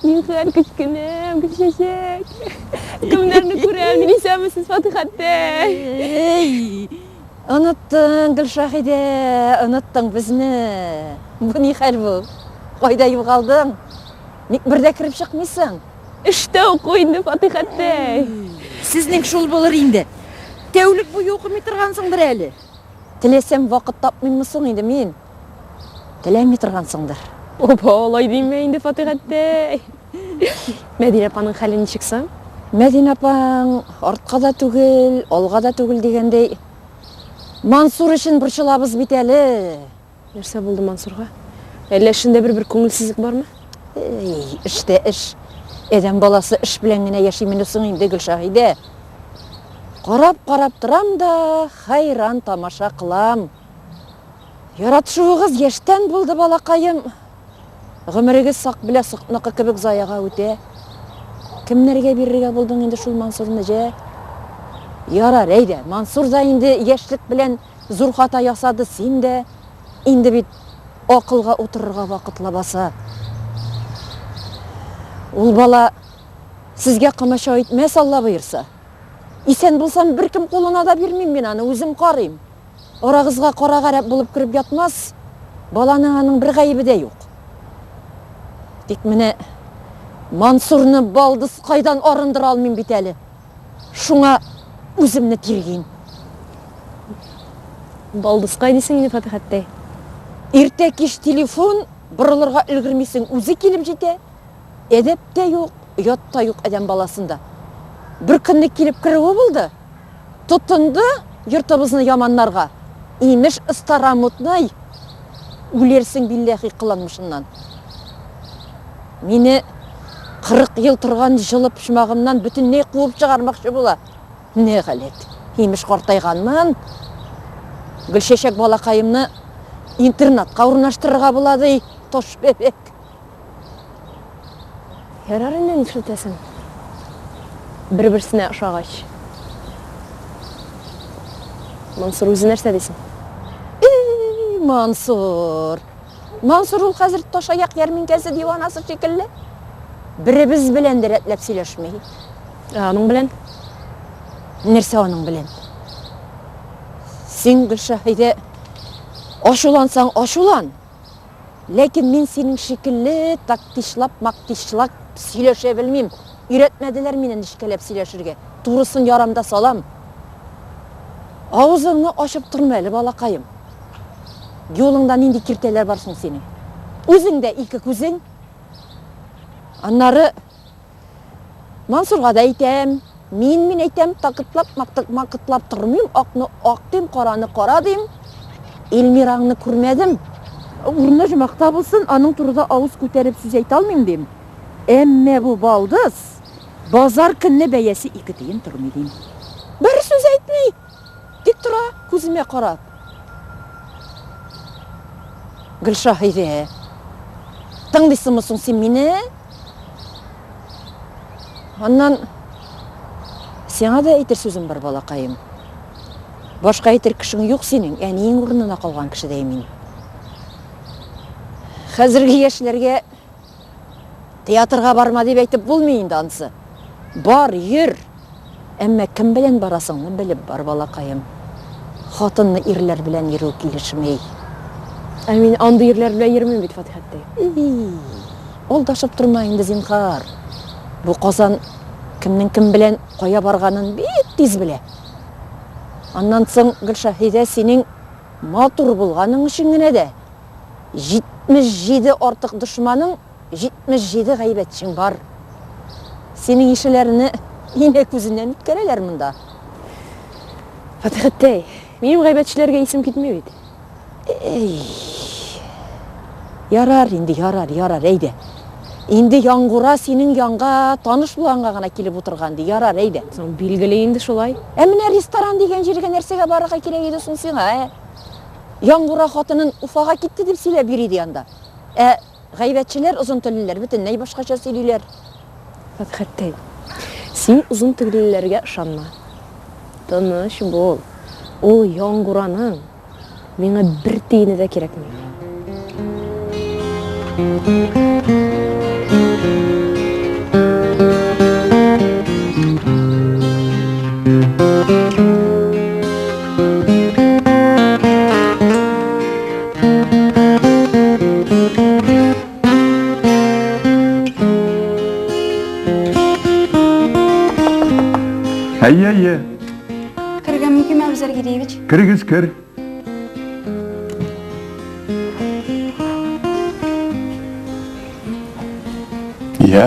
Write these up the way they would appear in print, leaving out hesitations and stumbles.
Нихәл, кечкенәм, Гөлчәчәк. Кемнәрне күрәм, мин исәнмесез, Фатихәттәй. Эй, оныттың, Гөлшаһидә, оныттың безне. Бу ни хәл бу? Кайда югалдың? Ник бер дә кереп чыкмыйсың? Эштә уку инде, Фатихәттәй. Сезнең шул булыр инде. Тәүлек буе укымый торгансыңдыр әле. Теләсәм, вакыт тапмыйммы соң инде мин? Теләми торгансыңдыр. Опа, алай димә инде, Фатыйхәттәй. Мәдинә апаның хәле ничек соң? Мәдинә апаң артка да түгел, алга да түгел дигәндәй. Мансур өчен борчылабыз бит әле. Нәрсә булды Мансурга? Әллә эшендә бер-бер күңелсезлек бармы? Эй, эштә эш. Адәм баласы эш белән генә яшимени соң инде, Гөлшаһидә? Карап-карап торам да, хәйран тамаша кылам. Яратышуыгыз яшьтән булды, балакаем. Гомерегез сак белә сокныкы кебек заяга үтә. Кемнәргә бирергә булдың инде шул Мансурны, җә? Ярар, әйдә, Мансур да инде яшьлек белән зур хата ясады, син дә. Инде бит акылга утырырга вакыт лабаса. Ул бала сезгә комачау итмәс, Алла боерса. Исән булсам, беркем кулына да бирмим мин аны, үзем карыйм. Арагызга кара гарәп булып кереп ятмас, баланың аның бер гаебе дә юк. Тик менә Мансурны балдызкайдан арындыра алмыйм бит әле. Шуңа үземне тиргим. Балдызкай дисең инде, Фатихәттәй. Иртә-кич телефон, борылырга өлгермисең, үзе килеп җитә. Әдәп тә юк, оят та юк адәм баласында. Бер көнне килеп керүе булды. Тотынды йортыбызны яманнарга. Имеш, ыстарамутный! Үләрсең, билләһи, кыланмышыннан. Мине 40 ел торган җылы почмагымнан бөтенләй куып чыгармакчы була. Ни галәт, имеш, картайганмын. Гөлчәчәк балакаемны интернатка урнаштырырга була, ди, таш бәбәк. Ярар инде, нишләтәсең? Бер-берсенә ошагач. Мансур үзе нәрсә дисең? Эй, Мансур! Мансур ул хәзер Ташаяк ярминкәсе диванасы шикелле. Беребез белән дә рәтләп сөйләшми. Ә аның белән? Нәрсә аның белән? Син, Гөлшаһидә, ачулансаң, ачулан. Ләкин мин синең шикелле тактишлап-мактишлап сөйләшә белмим. Өйрәтмәделәр мине нечкәләп сөйләшергә. Турысын ярам да салам. Авызыңны ачып торма әле, балакаем. Юлыңда нинди киртәләр бар соң синең? Үзең дә ике күзең. Аннары Мансурга да әйтәм, мин, мин әйтәм, такытлап, мактык, макытлап тормыйм, акны ак дим, караны кара дим. Эльмираңны күрмәдем. Урыны җомакта булсын, аның турыда авыз күтәреп сүз әйтә алмыйм дим. Әмма бу балдыз базар көнне бәясе ике тиен тормый дим. Бер сүз әйтми, тик тора, күземә карап. Гөлшаһидә, тыңлыйсыңмы соң син мине? Аннан сиңа да әйтер сүзем бар, балакаем. Башка әйтер кешең юк синең, әниең урынына калган кешедәй мин. Хәзерге яшьләргә театрга барма дип әйтеп булмый инде ансы. Бар, йөр. Әмма кем белән барасыңны белеп бар, балакаем. Хатынны ирләр белән йөрү килешми. Ә мин андый ирләр белән йөрмим бит, Фатихәттәй. И, алдашып торма инде, зинһар. Бу Казан кемнең кем белән кая барганын бик тиз белә. Аннан соң, Гөлшаһидә, синең матур булганың өчен генә дә 77 артык дошманың 77 гайбәтчең бар. Синең ишеләрне инә күзеннән үткәрәләр монда. Фатихәттәй, минем гайбәтчеләргә исем китми бит. Эй. Ярар инде, ярар, ярар, әйдә. Инде Яңгура синең янга таныш булганга гына килеп утырган ди. Ярар, әйдә. Соң билгеле инде шулай. Ә менә ресторан дигән җиргә нәрсәгә барырга кирәк иде соң сиңа, ә? Яңгура хатынын Уфага китте дип сөйләп йөри ди анда. Ә гайбәтчеләр, озын теллеләр бөтенләй башкача сөйлиләр. Фәтхәттәй, син озын теллеләргә ышанма. Тыныч бул. Ул Яңгураның миңа бер тиене дә кирәкми. Әйе, әйе. Керергә мөмкинме, Әбүзәр Гиреевич? Керегез, кер. Я.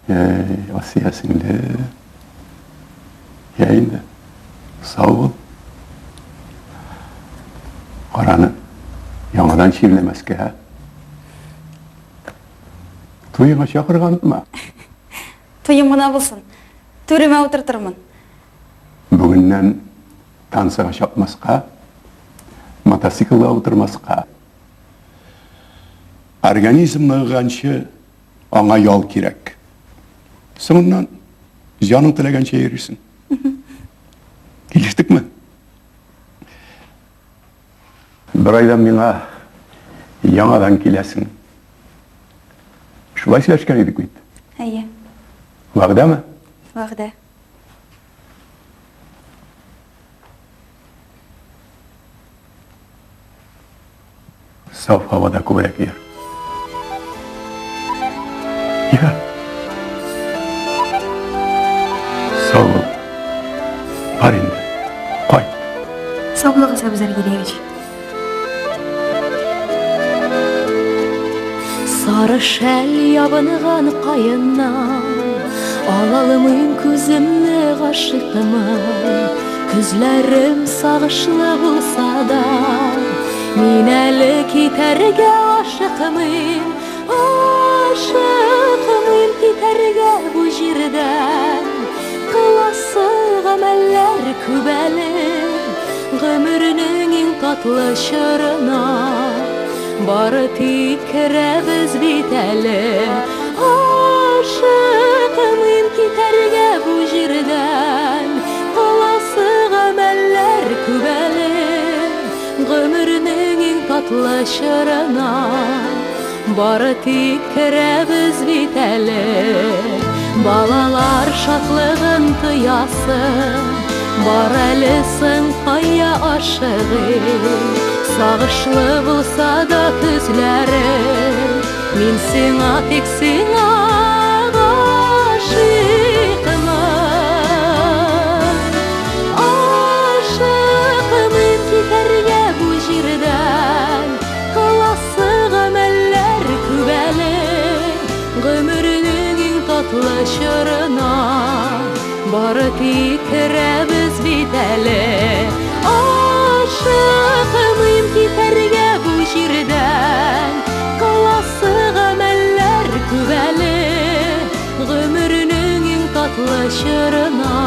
Әй, Асия сеңле. Я инде. Сау бул. Караны яңадан чирләмәскә, ә? Туеңа чакырганмы? Туем гына булсын. Түремә утыртырмын. Бүгеннән танцыга чапмаска, мотоциклга утырмаска. Организм ныгыганчы аңа ял кирәк. Соңыннан җаның теләгәнчә йөрерсең. Килештекме? Бер айдан миңа яңадан киләсең. Шулай сөйләшкән идек бит. Әйе. Вәгъдәме? Вәгъдә. Саф һавада күбрәк йөр. Йөр. Сау бул. Бар инде. Кайт. Сау булыгыз, Әбүзәр Гиреевич. Сары шәл ябынган каеннан Алалмыйм күземне гашыйкмын Күзләрем сагышлы булса да Мин әле китәргә ашыкмыйм Ашыкмыйм китәргә бу җирдән Кыласы гамәлләр күп әле Гомернең иң татлы чорына Бары тик керәбез бит әле. Ашыкмыйм китәргә бу җирдән, Кыласы гамәлләр күп әле. Гомернең иң татлы чорына Бары тик керәбез бит әле. Балалар шатлыгын тоясы, Бар әле соң кая ашыгыйм. Сагышлы булса да күзләрең, Мин сиңа, тик сиңа гашыйкмын. Ашыкмыйм китәргә бу җирдән, Кыласы гамәлләр күп әле. Гомернең иң татлы чорына Бары тик керәбез бит әле. Ашыкмыйм китәргә бу җирдән, Кыласы гамәлләр күп әле. Гомернең иң татлы чорына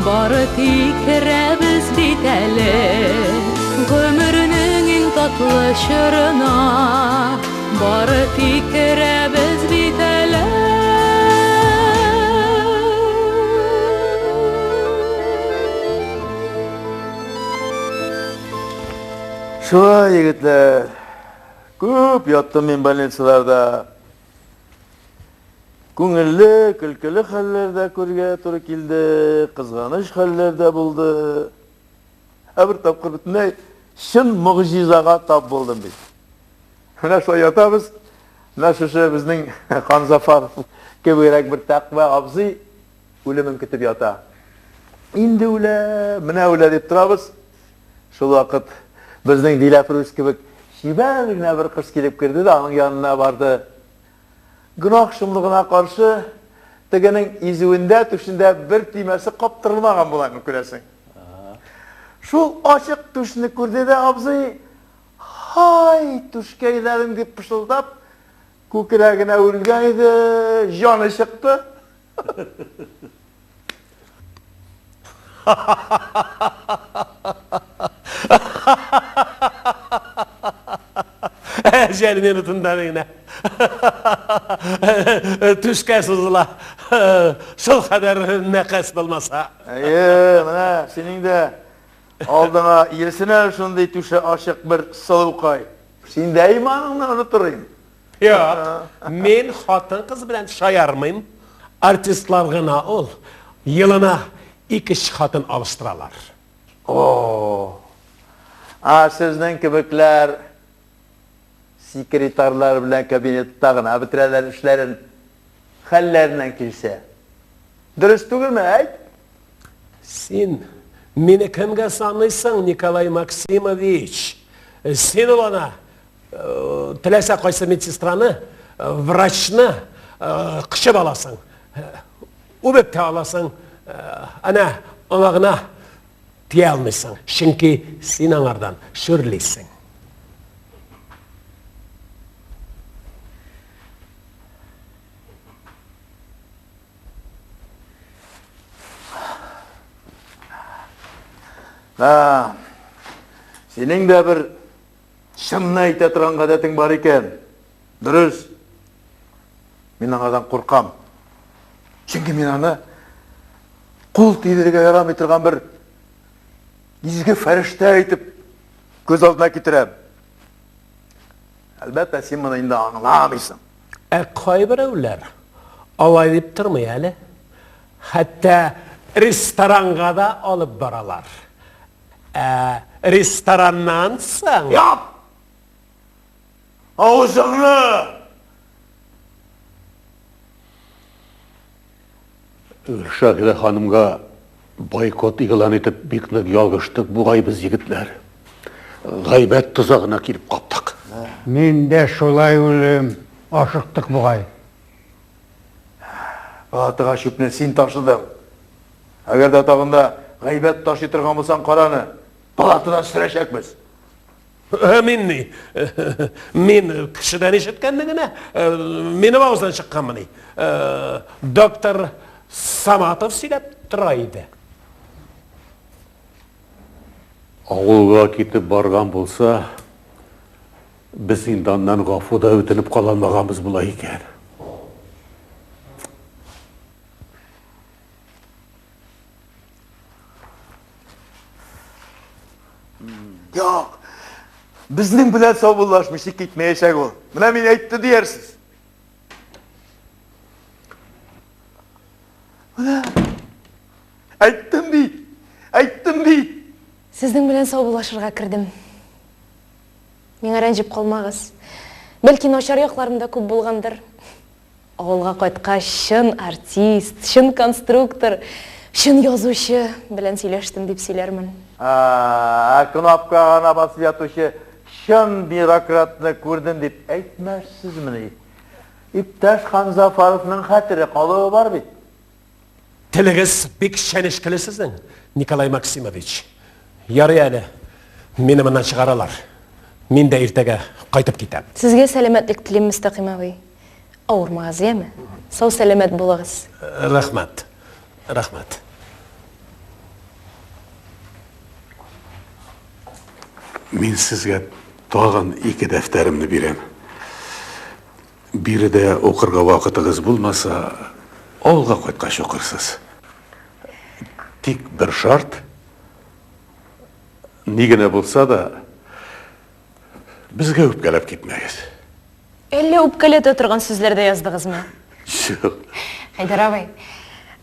Бары тик керәбез бит әле. Гомернең иң татлы чорына Бары тик керәбез бит әле. Шулай, егетләр, күп яттым мин больницаларда. Күңелле, көлкеле хәлләр дә күрергә туры килде, кызганыч хәлләр дә булды. Ә бер тапкыр бөтенләй чын могҗизага тап булдым бит. Менә шулай ятабыз. Менә шушы безнең Ханзафар кебегрәк бер тәкъва абзый үлемен көтеп ята. Инде үлә, менә үлә дип торабыз. Шул вакыт безнең Диләфрүз кебек чибәр генә бер кыз килеп керде дә аның янына барды. Гөнаһ шомлыгына каршы, тегенең изүендә, түшендә бер төймәсе каптырылмаган була, күрәсең. Шул ачык түшне күрде дә абзый, Һай, түшкәйләрем дип пышылдап, күкрәгенә үрелгән иде, җаны чыкты. Әҗәл минутында генә түшкә сузыла. Шул кадәр нәкәс булмаса. Әйе, менә синең дә алдыңа иелсен әле шундый түше ачык бер сылукай. Син дә иманыңны онытырыйм. Юк, мин хатын-кыз белән шаярмыйм. Артистлар гына ул елына ике-өч хатын алыштыралар. О, а сезнең кебекләр секретарьлар белән кабинетта гына бетерәләр эшләрен, хәлләреннән килсә. Дөрес түгелме, әйт? Син мине кемгә саныйсың, Николай Максимович? Син ул ана теләсә кайсы медсестраны, врачны кочып аласың, үбеп тә аласың, әнә аңа гына тия алмыйсың, чөнки син аңардан шүрлисең. Да, синең дә бер чынны әйтә торган гадәтең бар икән. Дөрес. Мин аңардан куркам. Чөнки мин аны кул тидерергә ярамый торган бер изге фәрештә итеп күз алдына китерәм. Әлбәттә, син моны инде аңламыйсың. Ә кайберәүләр алай дип тормый әле. Хәтта ресторанга да алып баралар. Ә рестораннан соң... Яп! Авызыңны! Гөлшаһидә ханымга бойкот игълан итеп бик нык ялгыштык бугай без, егетләр. Гайбәт тозагына килеп каптык. Мин дә шулай уйлыйм, ашыктык бугай. Палатага чүпне син ташыдың. Әгәр дә тагын да гайбәт ташый торган булсаң, кара аны, палатадан сөрәчәкбез. Ә мин ни? Мин кешедән ишеткәнне генә, минем авыздан чыкканмыни? Доктор Саматов сөйләп тора иде. Авылга китеп барган булса, без инде аннан гафу да үтенеп кала алмаганбыз була икән. Юк. Безнең белән саубуллашмыйча китмәячәк ул. Менә мин әйтте диярсез. Менә. Әйттем бит. Әйттем бит. Сезнең белән саубуллашырга кердем. Миңа рәнҗеп калмагыз. Бәлки начар якларым да күп булгандыр. Авылга кайткач, чын артист, чын конструктор, чын язучы белән сөйләштем дип сөйләрмен. Ә кнопкага гына басып ятучы чын бюрократны күрдем дип әйтмәссезмени? Иптәш Ханзафаровның хәтере калуы бар бит. Телегез бик чәнечкеле сезнең, Николай Максимович. Ярый әле, мине моннан чыгаралар. Мин дә иртәгә кайтып китәм. Сезгә сәламәтлек телим, Мөстәкыйм абый. Авырмагыз, яме? Сау-сәламәт булыгыз. Рәхмәт. Рәхмәт. Мин сезгә тагын ике дәфтәремне бирәм. Биредә укырга вакытыгыз булмаса, авылга кайткач укырсыз. Тик бер шарт, ни генә булса да, безгә үпкәләп китмәгез. Әллә үпкәләтә торган сүзләр дә яздыгызмы? Юк. Хәйдәр абый,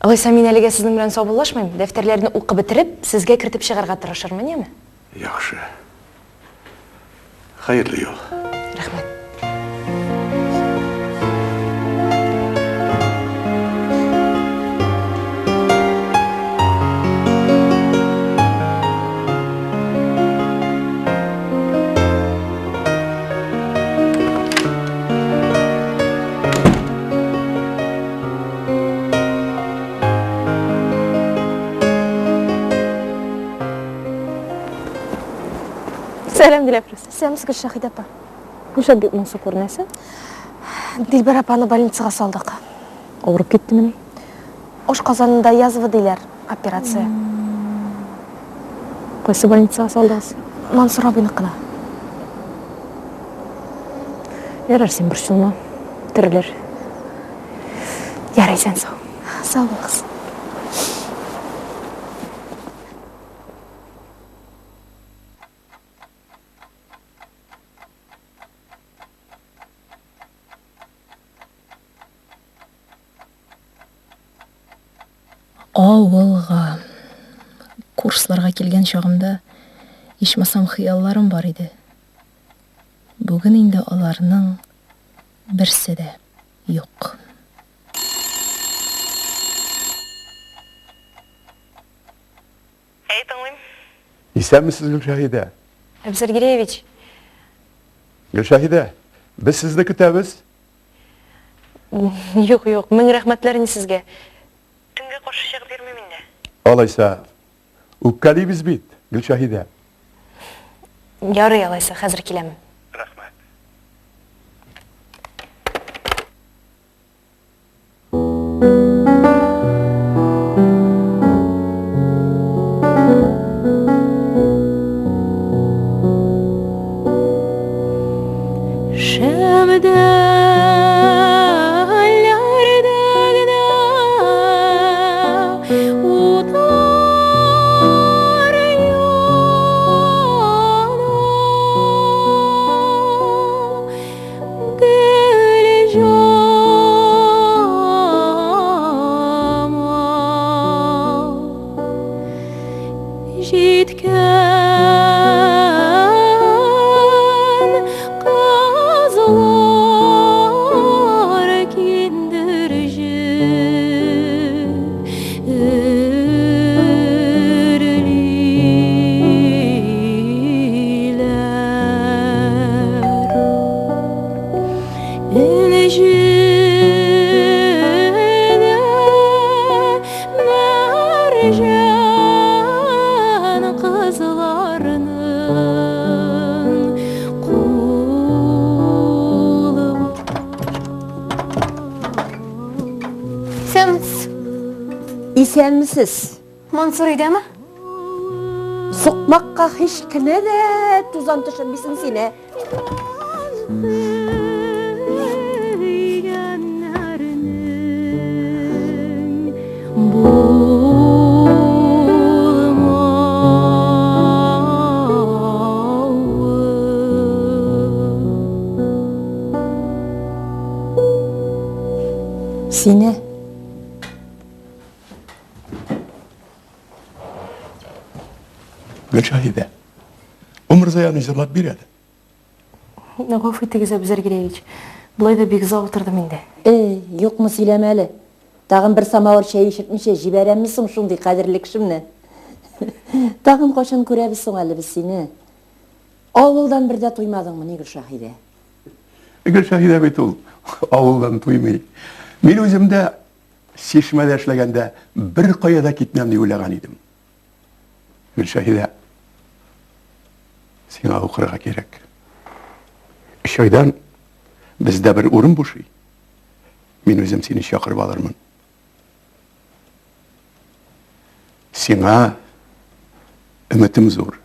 алайса мин әлегә сезнең белән саубуллашмыйм, дәфтәрләрне укып бетереп, сезгә кертеп чыгарга тырышырмын, яме? Яхшы. Хәерле юл. Рәхмәт. Сәлам, Диләфрүз. Исәнмесез, Гөлшәһидә апа. Нишләп бик моңсу күренәсең? Дилбәр апаны больницага салдык. Авырып киттемени? Ашказанында язва диләр, операция. Кайсы больницага салдыгыз? Мансур абыйныкына. Ярар, син борчылма. Терелер. Ярый, исән-сау. Сау булыгыз. Авылга. Курсларга килгән чагымда ичмасам хыялларым бар иде. Бүген инде аларның берсе дә юк. Әй, тыңлыйм. Исәнмесез, Гөлшәһидә. Әбзәр Гиреевич. Гөлшәһидә, без сезне көтәбез. Юк, юк, мең рәхмәтләр инде сезгә. Төнгә каршы чыгып йөрмим инде. Алайса, үпкәлибез бит, Гөлшәһидә. Ярый, алайса, хәзер киләм. Рәхмәт. Исәнмесез. Мансур өйдәме? Сукмакка һич кенә дә тузан төшермисең син, ә? Сине. Гөлшаһидә, Умырзаяны җырлап бир әле. Гафу итегез, Әбүзәр Гәрәевич. Болай да бик озак утырдым инде. Эй, юкмы сөйләмә әле. Тагын бер самавыр чәй эчертмичә җибәрәмме соң шундый кадерле кешемне? Тагын кайчан күрәбез соң әле без сине? Авылдан бер дә туймадыңмыни, Гөлшаһидә? Гөлшаһидә бит ул авылдан туймый. Мин үзем дә Чишмәдә эшләгәндә беркая да китмәм дип уйлаган идем. Гөлшәһидә, сиңа укырга кирәк. Өч айдан бездә бер урын бушый. Мин үзем сине чакырып алырмын. Сиңа өметем зур.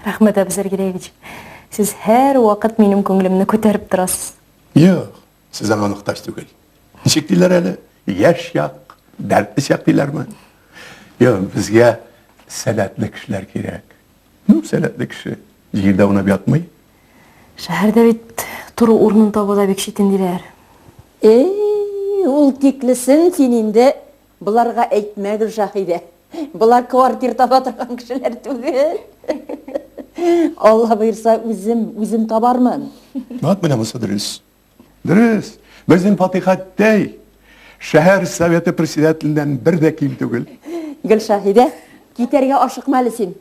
Рәхмәт, Әбүзәр Гәрәевич. Сез һәрвакыт минем күңелемне күтәреп торасыз. Юк, Сез аңа мохтаҗ түгел. Ничек диләр әле? Яшь чак, дәртле чак диләрме? Юк, безгә сәләтле кешеләр кирәк. Ну, сәләтле кеше җирдә аунап ятмый. Шәһәрдә бит тору урынын табу да бик читен диләр. Эй, ул тиклесен син инде боларга әйтмә, Гөлшаһидә. Болар квартир таба торган кешеләр түгел. Алла боерса, үзем, үзем табармын. Вот менә монысы дөрес. Дөрес. Безнең Фатыйхаттәй шәһәр советы председателеннән бер дә ким түгел. Гөлшаһидә, китәргә ашыкма әле син.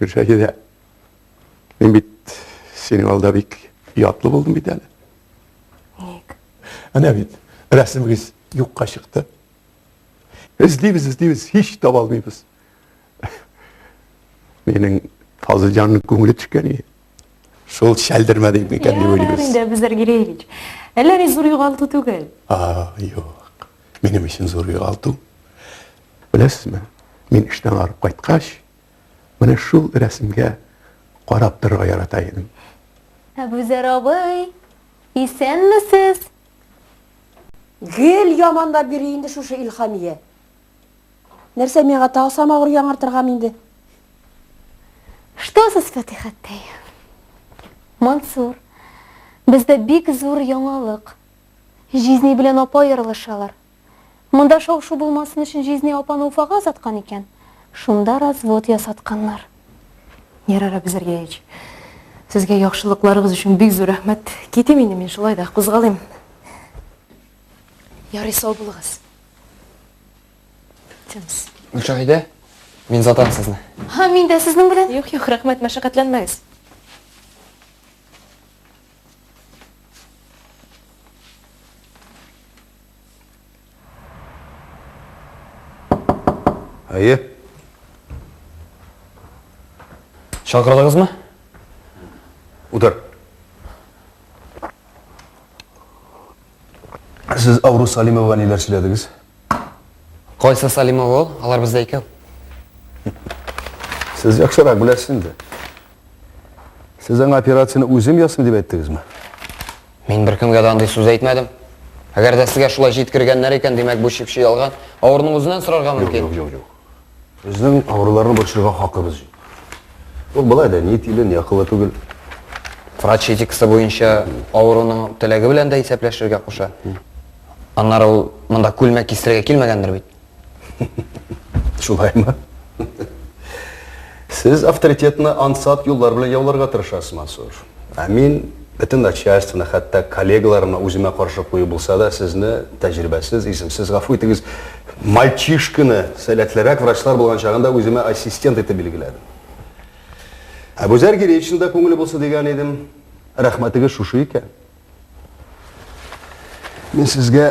Гөлшаһидә, мин бит синең алда бик оятлы булдым бит әле. Ник? Әнә бит, рәсемегез юкка чыкты. Эзлибез, эзлибез, һич таба алмыйбыз. Минем Фазылҗанның күңеле төшкән иде. Шул чәлдермәде микән дип уйлыйбыз. Инде Әбүзәр Гиреевич. Әллә ни зур югалту түгел. А, юк. Минем өчен зур югалту. Беләсезме, мин эштән арып кайткач, менә шул рәсемгә карап торырга ярата идем. Әбүзәр абый, исәнмесез? Гел яманлап йөри инде шушы Илһамия. Нәрсә миңа тагы самавыр яңартыргамы инде? Что сез, Фатихәттәй? Мансур. Бездә бик зур яңалык. Җизни белән апа аерылышалар. Монда шау-шу булмасын өчен җизни апаны Уфага озаткан икән. Шунда развод ясатканнар. Ярар, Әбүзәр Сезгә яхшылыкларыгыз өчен бик зур рәхмәт. Китим инде мин шулай да, кузгалыйм. Ярый, сау булыгыз. Тимс. Гөлшаһидә, мин озатам сезне. Һа, мин дә сезнең белән. Юк, юк, рәхмәт, мәшәкатьләнмәгез. Әйе. Чакырдыгызмы? Утыр. Сез авыру Салимовага ниләр сөйләдегез? Кайсы Салимова ул? Алар бездә икәү. Сез яхшырак беләсез инде. Сез аңа операцияне үзем ясыйм дип әйттегезме? Мин беркемгә дә андый сүз әйтмәдем. Әгәр дә сезгә шулай җиткергәннәр икән, димәк, бу чеп-чи ялган. Авыруның үзеннән сорарга мөмкин. Юк, юк, юк. Безнең авыруларны борчырга хакыбыз юк. Ул болай да ни тиле, ни акыллы түгел. Врач этикасы буенча авыруның теләге белән дә исәпләшергә куша. Аннары ул монда күлмәк кистерергә килмәгәндер бит. Шулаймы? Сез авторитетны ансат юллар белән яуларга тырышасыз, Мансур. Ә мин бөтен начальствоны, хәтта коллегаларымны үземә каршы кую булса да, сезне тәҗрибәсез, исемсез, гафу итегез, мальчишканы сәләтлерәк врачлар булган чагында үземә ассистент итеп билгеләдем. Әбүзәр Гиреевичның да күңеле булсын дигән идем. Рәхмәтегез шушы икән. Мин сезгә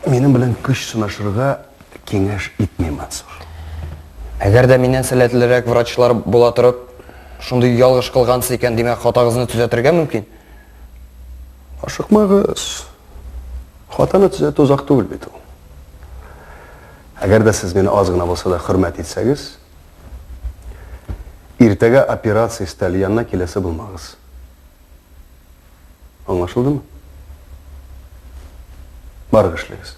минем белән көч сынашырга киңәш итмим, Мансур. Әгәр дә миннән сәләтлерәк врачлар була торып, шундый ялгыш кылгансыз икән, димәк, хатагызны төзәтергә мөмкин. Ашыкмагыз. Хатаны төзәтү озак түгел бит ул. Әгәр дә сез мине аз гына булса да хөрмәт итсәгез, иртәгә операция өстәле янына киләсе булмагыз. Аңлашылдымы? Барыгыз эшләгез.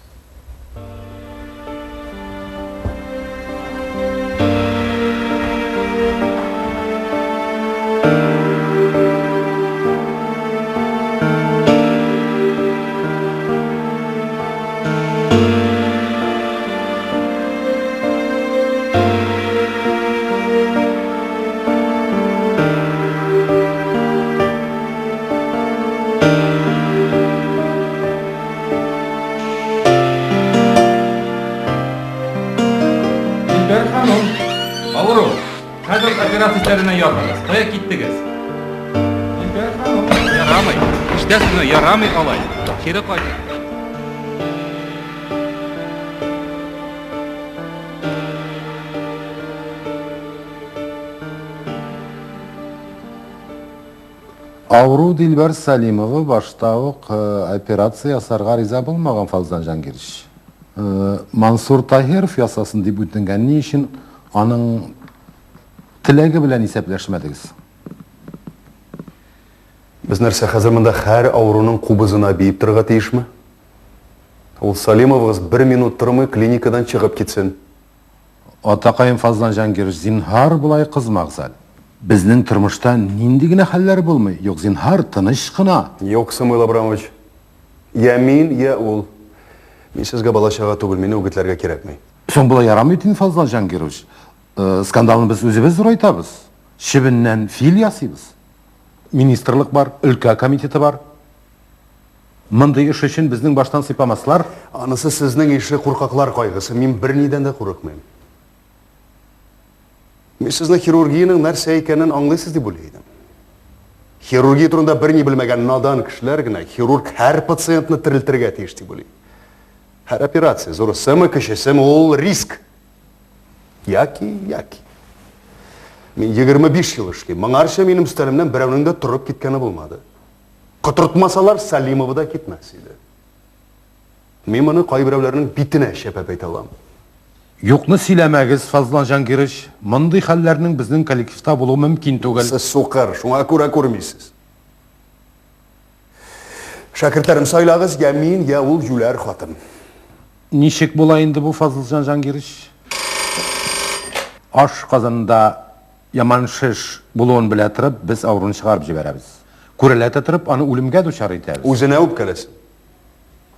Дилбәр ханым, авыру, хәзер операция өстәленә ятыгыз. Кая киттегез? Дилбәр ханым, ярамый. Ишетәсезме, ярамый алай. Кире кайтыгыз. Авыру Дилбәр Салимова башта ук операция ясарга риза булмаган Фазлан Җангирович. Мансур Таһиров ясасын дип үтенгән. Ни өчен аның теләге белән исәпләшмәдегез? Без нәрсә, хәзер монда һәр авыруның кубызына биеп торырга тиешме? Ул Салимовыгыз бер минут тормый клиникадан чыгып китсен. Атакаем Фазлан Җангирович, зинһар, болай кызмагыз әле. Безнең тормышта нинди генә хәлләр булмый. Юк, зинһар, тыныч кына. Юк, Самуил Абрамович. Йә мин, йә ул. Мин сезгә бала-чага түгел, мине үгетләргә кирәкми. Соң болай ярамый бит инде, Фазлан Җангирович. Скандалны без үзебез зурайтабыз. Чебеннән фил ясыйбыз. Министрлык бар, өлкә комитеты бар. Мондый эш өчен безнең баштан сыйпамаслар. Анысы сезнең ише куркаклар кайгысы. Мин бернидән дә курыкмыйм. Мин сезне хирургиянең нәрсә икәнен аңлыйсыз дип уйлый идем. Хирургия турында берни белмәгән надан кешеләр генә хирург һәр пациентны терелтергә тиеш дип уйлый. Һәр операция, зурысымы, кечесеме, ул риск. Яки, яки. Мин 25 ел эшлим. Моңарча минем өстәлемнән берәүнең дә торып киткәне булмады. Котыртмасалар, Салимова да китмәс иде. Мин моны кайберәүләрнең битенә чәпәп әйтә алам. Юкны сөйләмәгез, Фазлан Җангирович. Мондый хәлләрнең безнең коллективта булуы мөмкин түгел. Сез сукыр, шуңа күрә күрмисез. Шәкертләрем, сайлагыз, я мин, я ул юләр хатын. Ничек була инде бу, Фазылҗан Җангирович? Аш казанында Яман шеш булуын белә торып, без авыруны чыгарып җибәрәбез. Күрәләтә торып, аны үлемгә дучар итәбез. Үзенә үпкәләсен.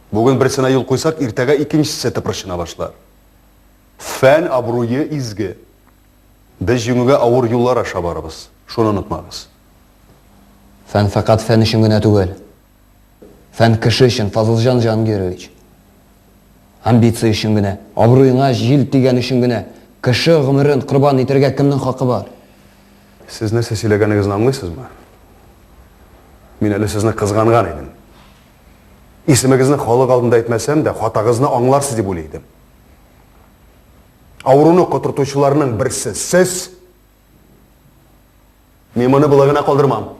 Бүген берсенә юл куйсак, иртәгә икенчесе тыпырчына башлар. Фән абруе изге. Без җиңүгә авыр юллар аша барабыз. Шуны онытмагыз. Фән фәкать фән өчен генә түгел. Фән кеше өчен, Фазылҗан Җангирович. Амбиция өчен генә, абруеңа җил тигән өчен генә кеше гомерен корбан итәргә кемнең хакы бар? Сез нәрсә сөйләгәнегезне аңлыйсызмы? Мин әле сезне кызганган идем. Исемегезне халык алдында әйтмәсәм дә, хатагызны аңларсыз дип уйлый идем. Авыруны котыртучыларның берсе сез. Мин моны болай гына калдырмам.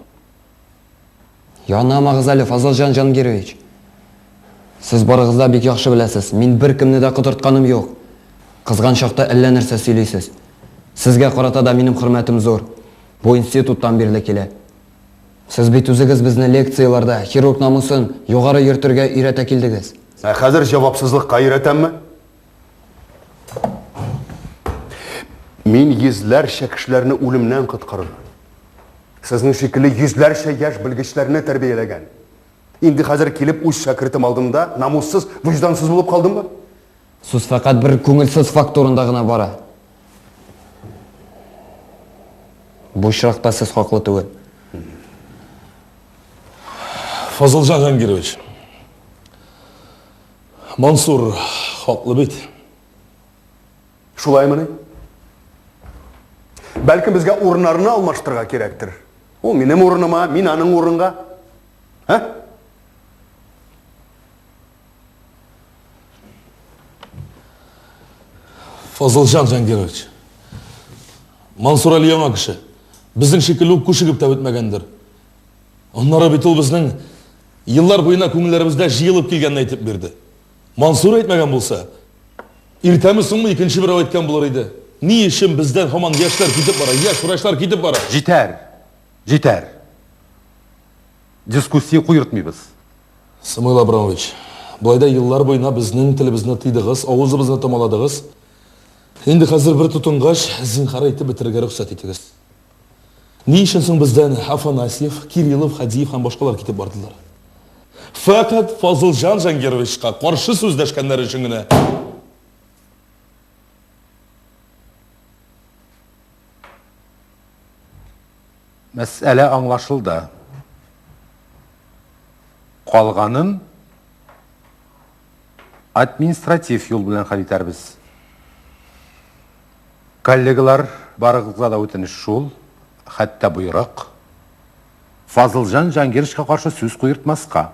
Янамагыз әле, Фазылҗан Җангирович. Сез барыгыз да бик яхшы беләсез, мин беркемне дә котыртканым юк. Кызган чакта әллә нәрсә сөйлисез. Сезгә карата да минем хөрмәтем зур. Бу институттан бирле килә. Сез бит үзегез безне лекцияләрдә хирург намусын югары йөртергә өйрәтә килдегез. Ә хәзер җавапсызлыкка өйрәтәмме? Мин йөзләрчә кешеләрне үлемнән коткардым. Сезнең шикелле йөзләрчә яшь белгечләрне тәрбияләгән. Инде хәзер килеп үз шәкертем алдында намуссыз, вөҗдансыз булып калдыммы? Сүз фәкать бер күңелсез факт турында гына бара. Бу очракта сез хаклы түгел. Фазылҗан Җангирович, Мансур хаклы бит. Шулаймыни? Бәлкем безгә урыннарны алмаштырырга кирәктер. Ул минем урыныма, мин аның урынга. Ә? Фазылҗан Җангирович, Мансур әле яңа кеше. Безнең шикелле үк күшегеп тә бетмәгәндер. Аннары бит ул безнең еллар буена күңелләребездә җыелып килгәнне әйтеп бирде. Мансур әйтмәгән булса, иртәме-соңмы икенче берәү әйткән булыр иде. Ни өчен бездән һаман яшьләр китеп бара, яшь врачлар китеп бара? Җитәр! Җитәр! Дискуссия куертмыйбыз. Самуил Абрамович, болай да еллар буена безнең телебезне тыйдыгыз, авызыбызны томаладыгыз. Инде хәзер бер тотынгач, зинһар әйтеп бетерергә рөхсәт итегез. Ни өчен соң бездән Афанасьев, Кириллов, Хадиев һәм башкалар китеп бардылар? Фәкать Фазылҗан Җангировичка каршы сүз дәшкәннәре өчен генә. Мәсьәлә аңлашылды. Калганын административ юл белән хәл итәрбез. Коллегалар, барыгызга да үтенеч шул, хәтта боерык. Фазылҗан Җангировичка каршы сүз куертмаска,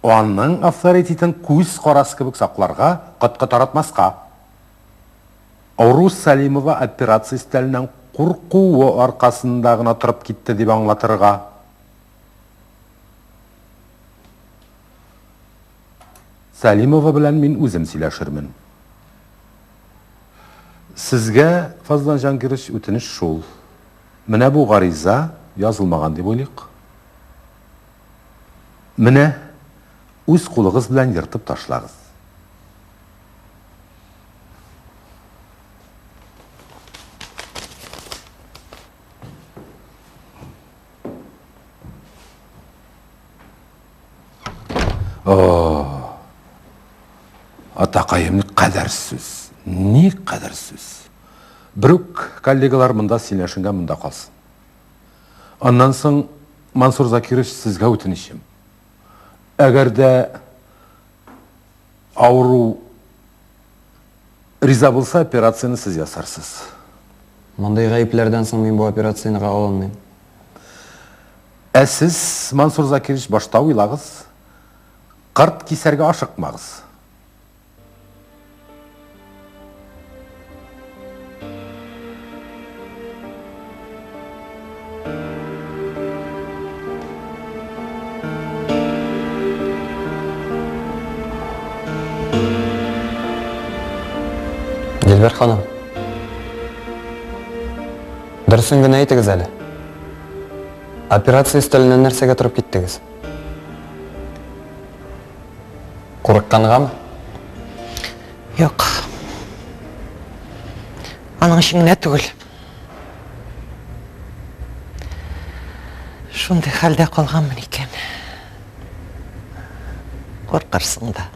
аның авторитетын күз карасы кебек сакларга, коткы таратмаска. Рус Сәлимова операция өстәленнән куркуы аркасында гына торып китте дип аңлатырга. Сәлимова белән мин үзем сөйләшермен. Сезгә, Фазлан Җангирович, үтенеч шул. Менә бу гариза язылмаган дип уйлыйк. Менә, үз кулыгыз белән ертып ташлагыз. О, атакаем, ни кадәр сүз, ни кадәр сүз. Берүк коллегалар монда сөйләшенгән монда калсын. Аннан соң, Мансур Закирович, сезгә үтенечем. Әгәр дә авыру риза булса, операцияне сез ясарсыз. Мондый гаепләрдән соң мин бу операцияне алынмыйм. Ә сез, Мансур Закирович, башта уйлагыз. Кырт кисәргә ашыкмагыз. Дилбәр ханым. Дөресен генә әйтегез әле. Операция өстәленнән нәрсәгә торып киттегез? Курыккангамы? Юк. Аның өчен генә түгел. Шундый хәлдә калганмын икән. Куркырсың да.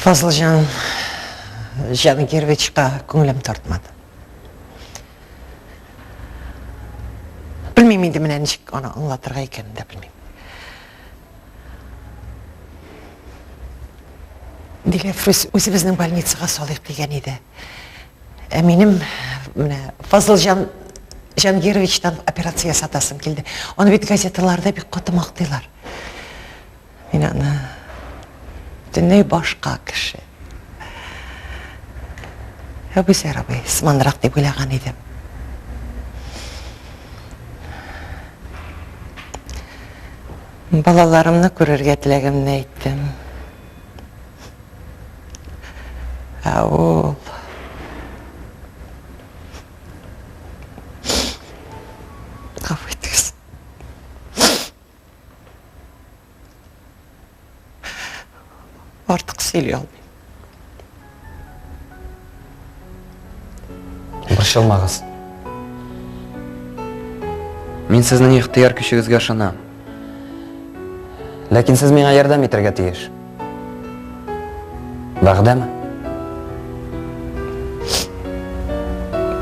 Фазылҗан Җангировичка күңелем тартмады. Белмим инде менә ничек аны аңлатырга икәнен дә белмим. Диләфрүз үзебезнең больницага салыйк дигән иде. Ә минем менә Фазылҗан Җангировичтан операция ясатасым килде. Аны бит газеталарда бик каты мактыйлар. Мин аны бөтенләй башка кеше. Әбүзәр абый сыманрак дип уйлаган идем. Балаларымны күрергә теләгемне әйттем. Ә ул Гафу итегез. Артык сөйли алмыйм. Борчылмагыз. Мин сезнең ихтыяр көчегезгә ышанам. Ләкин сез миңа ярдәм итәргә тиеш. Вәгъдәме?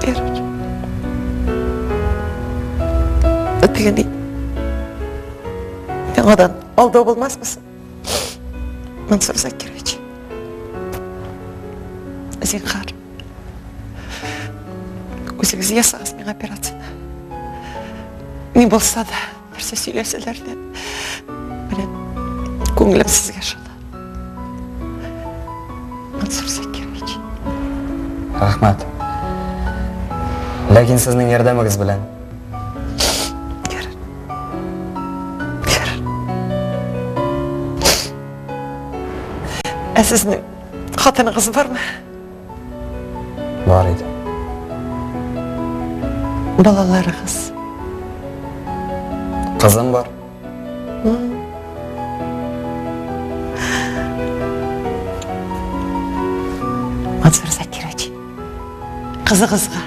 Ярар. Тегене яңадан алдау булмасмы соң? Мансур Закирович. Зинһар. Үзегез ясагыз миңа операцияне. Ни булса да, нәрсә сөйләсәләр дә, менә күңелем сезгә ышана. Мансур Закирович. Рәхмәт. Ләкин сезнең ярдәмегез белән. Ә сезнең хатыныгыз бармы? Бар иде. Балаларыгыз? Кызым бар. Мансур Закирович, кызыгызга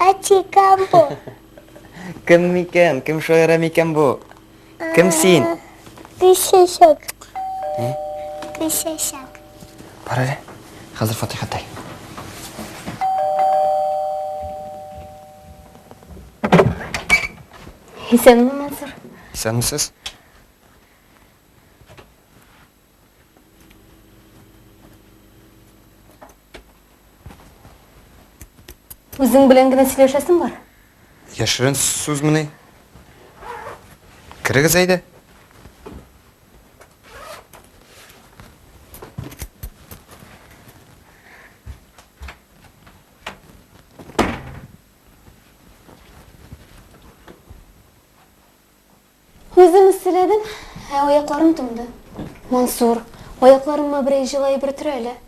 Әти, кем бу? Кем микән? Кем шаяра микән бу? Кем син? Гөлчәчәк. Гөлчәчәк. Бар әле. Хәзер Фатиха тай. Исәнме, Мансур? Исәнмесез? Үзең белән генә сөйләшәсем бар. Яшерен сүзмени? Керегез әйдә. Үзем эсселәдем, ә аякларым туңды. Мансур, аякларыма берәй җылы әйбер төр әле.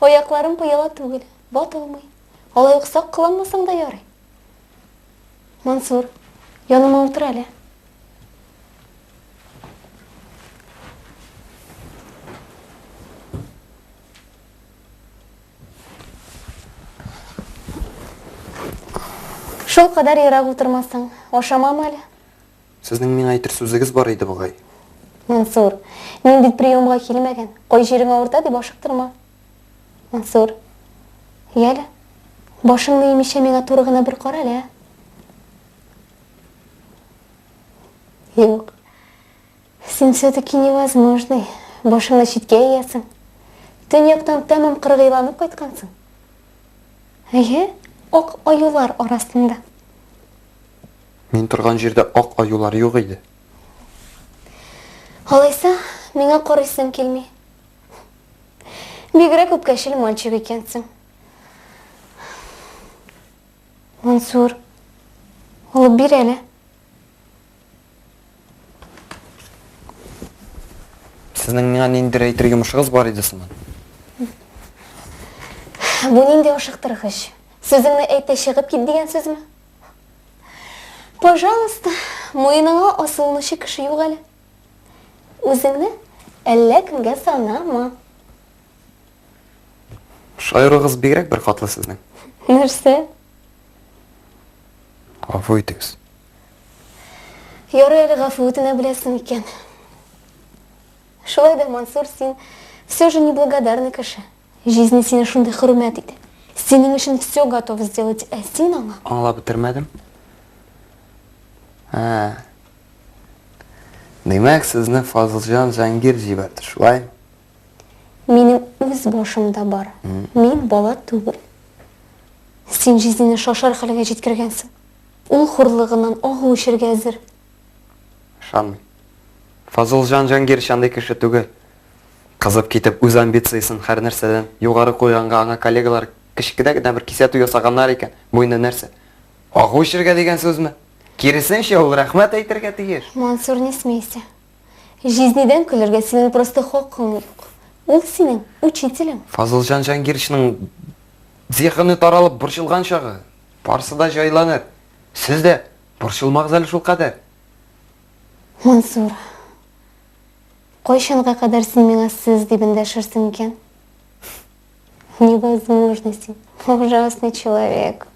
Аякларым пыяла түгел, батылмый. Алай ук сак кыланмасаң да ярый. Мансур, яныма утыр әле. Шул кадәр ерак утырмасаң, ашамам әле. Сезнең миңа әйтер сүзегез бар иде бугай. Мансур, мин бит приемга килмәгән. Кай җирең авырта дип ашыктырма. Мансур, яле, башыңны имичә миңа туры гына бер кара әле, ә? Юк. Син все-таки невозможный. Башыңны читкә иясең. Төньяктан тәмам кыргыйланып кайткансың. Әйе, ак аюлар арасында. Мин торган җирдә ак аюлар юк иде. Алайса, миңа карыйсың килми. Бигрәк үпкәчел мальчик икәнсең. Мансур, алып бир әле. Сезнең миңа ниндидер әйтер йомышыгыз бар иде сыман. Бу нинди ашыктыргыч? Сүзеңне әйт тә чыгып кит дигән сүзме? Пожалуйста, муеныңа асылынучы кеше юк әле. Үзеңне әллә кемгә санама. Шаяруыгыз бигрәк беркатлы сезнең. Нәрсә? Гафу итегез. Ярый әле гафу үтенә беләсең икән. Шулай да, Мансур, син все же неблагодарный кеше. Җизни сине шундый хөрмәт итә. Синең өчен все готов сделать, ә син аңа. Аңлап бетермәдем. Ә. Димәк, сезне Фазылҗан Җангир җибәрде, шулаймы? Минем үз башым да бар. Мин бала түгел. Син җизнине шашар хәлгә җиткергәнсең. Ул хурлыгыннан агу эчәргә әзер. Ышанмыйм. Фазылҗан Җангирч андый кеше түгел. Кызып китеп, үз амбициясен һәрнәрсәдән югары куйганга аңа коллегалары кечкенә генә бер кисәтү ясаганнар икән, бу инде нәрсә? Агу эчергә дигән сүзме? Киресенчә, ул рәхмәт әйтергә тиеш. Мансур, не смейся. Җизнидән көлергә синең просто хакың юк. Ул синең учителең. Фазылҗан Җангирчның зиһене таралып борчылган чагы. Барсы да җайланыр. Сез дә борчылмагыз әле шулкадәр. Мансур. Кайчанга кадәр син миңа сез дип эндәшерсең икән? Невозможно син. Ужасный человек.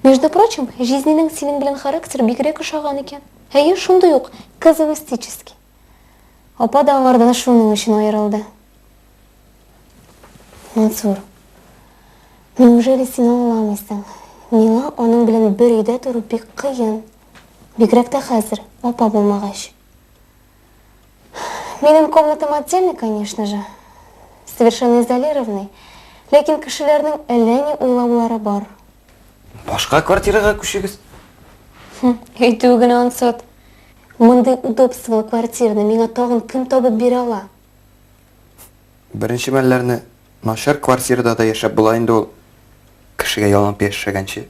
Между прочим, җизнинең синең белән характер бигрәк ошаган икән. Әйе, шундый ук казуистический. Апа да аңардан шуның өчен аерылды. Мансур, неужели син аңламыйсың? Миңа аның белән бер өйдә тору бик кыен. Бигрәк тә хәзер, апа булмагач. Минем комнатам отдельный, конечно же. Совершенно изолированный. Ләкин кешеләрнең әллә ни уйлаулары бар. Башка квартирага күчегез. Хм, әйтүе генә ансат. Мондый удобстволы квартираны миңа тагын кем табып бирә ала? Беренче мәлләрне начар квартирада да яшәп була инде ул, кешегә ялынып яшәгәнче.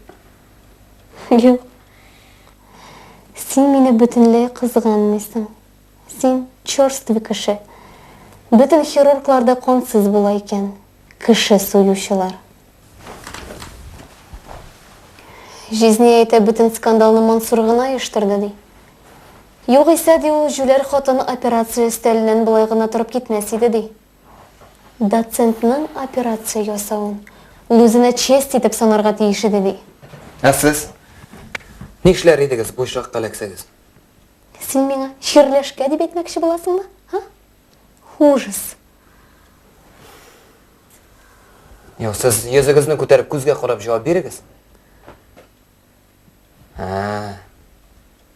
Юк. Син мине бөтенләй кызганмыйсың. Син черствый кеше. Бөтен хирурглар да кансыз була икән. Кеше суючылар. Җизни әйтә, бөтен скандалны Мансур гына оештырды, ди. Югыйсә, ди, ул җүләр хатын операция өстәленнән болай гына торып китмәс иде, ди. Доцентның операция ясавын ул үзенә честь итеп санарга тиеш иде, ди. Ә сез? Нишләр идегез бу очракка эләксәгез? Син миңа чирләшкә дип әйтмәкче буласыңмы, һа? Ужас! Юк, сез йөзегезне күтәреп күзгә карап җавап бирегез. Ә,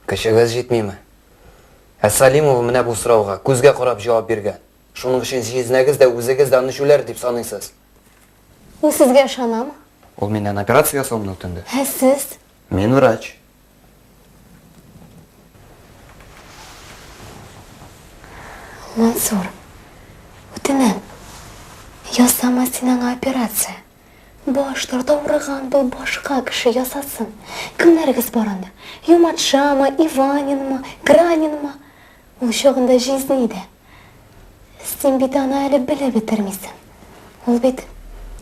көчегез җитмиме? Ә Салимова менә бу сорауга күзгә карап җавап биргән. Шуның өчен җизнәгез дә, үзегез дә аны җүләр дип саныйсыз. Ул сезгә ышанамы? Ул миннән операция ясавымны үтенде. Ә сез? Мин врач. Мансур, үтенәм, ясама син аңа операция. Баш тарт, авырыган бул, башка кеше ясасын. Кемнәрегез бар анда? Юматшамы, Иванинмы, Гранинмы? Ул чагында җизни дә. Син бит аны әле белеп бетермисең. Ул бит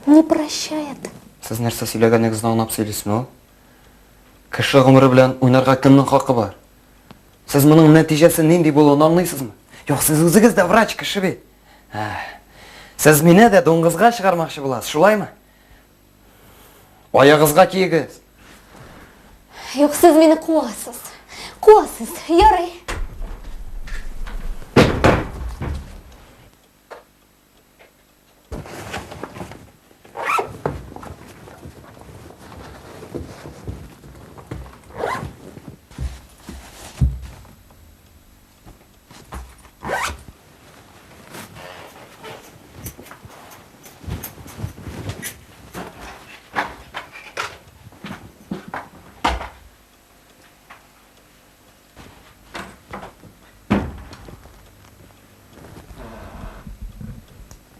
не прощает. Сез нәрсә сөйләгәнегезне аңлап сөйлисезме ул? Кеше гомере белән уйнарга кемнең хакы бар? Сез моның нәтиҗәсе нинди булуын аңлыйсызмы? Юк, сез үзегез дә врач кеше бит. Сез мине дә дуңгызга чыгармакчы буласыз, шулаймы? Аягызга киегез. Юк, сез мине куасыз. Куасыз. Ярый.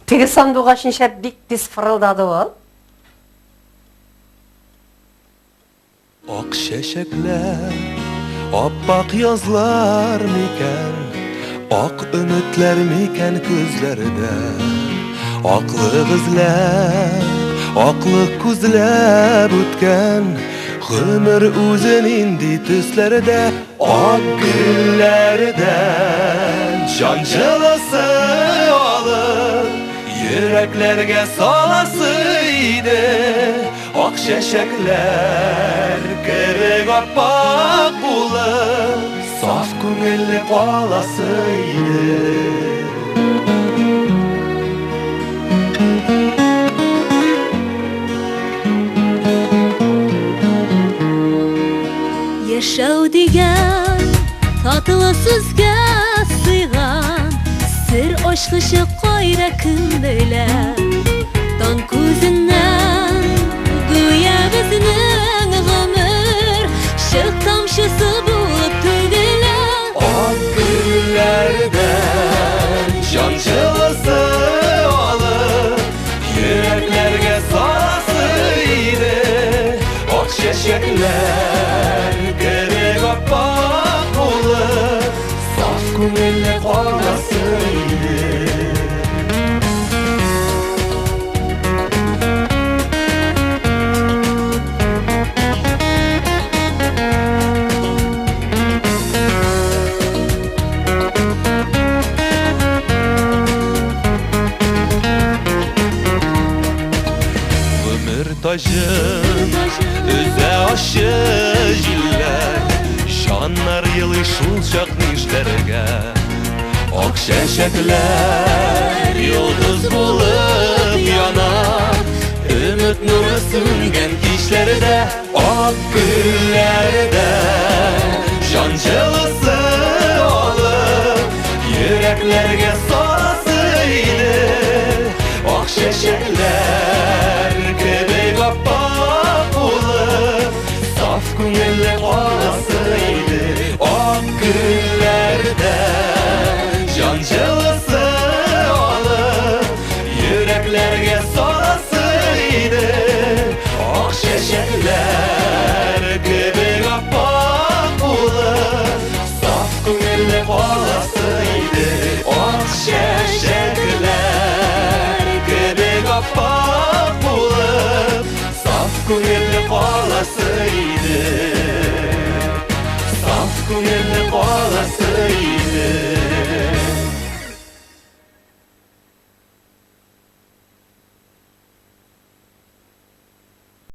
Теге сандугач нишләп бик тиз фырылдады ул? Ак чәчәкләр, аппак язлар микән, Ак өметләр микән күзләрдә? Аклык эзләп, аклык күзләп үткән Гомер үзе нинди төсләрдә? Ак гөлләрдән җан җылысы алып, Йөрәкләргә саласы иде. Ак чәчәкләр кебек аппак булып, Саф күңелле каласы иде. Яшәү дигән татлы сүзгә сыйган Сер ачкычы кайда кем белә Таң күзеннән гүя безнең гомер Чык тамчысы булып түгелә. Ак гөлләрдән җан җылысы алып, Йөрәкләргә саласы иде. Ак чәчәкләр кебек аппак булып, Саф күңелле каласы иде. Гомер таҗын өзә ачы җилләр, Җаннар елый шул чак нишләргә? Ак чәчәкләр йолдыз булып яна, Өмет нуры сүнгән кичләрдә. Ак гөлләрдә җан җылысы алып, Йөрәкләргә саласы иде. Ак чәчәкләр кебек аппак булып, Саф күңелле каласы иде. Ак гөлләрдә җан җылысы алып, Йөрәкләргә саласы иде. Ак чәчәкләр кебек аппак булып, Саф күңелле каласы иде. Ак чәчәкләр кебек аппак булып, Саф күңелле каласы иде. Саф күңелле каласы иде.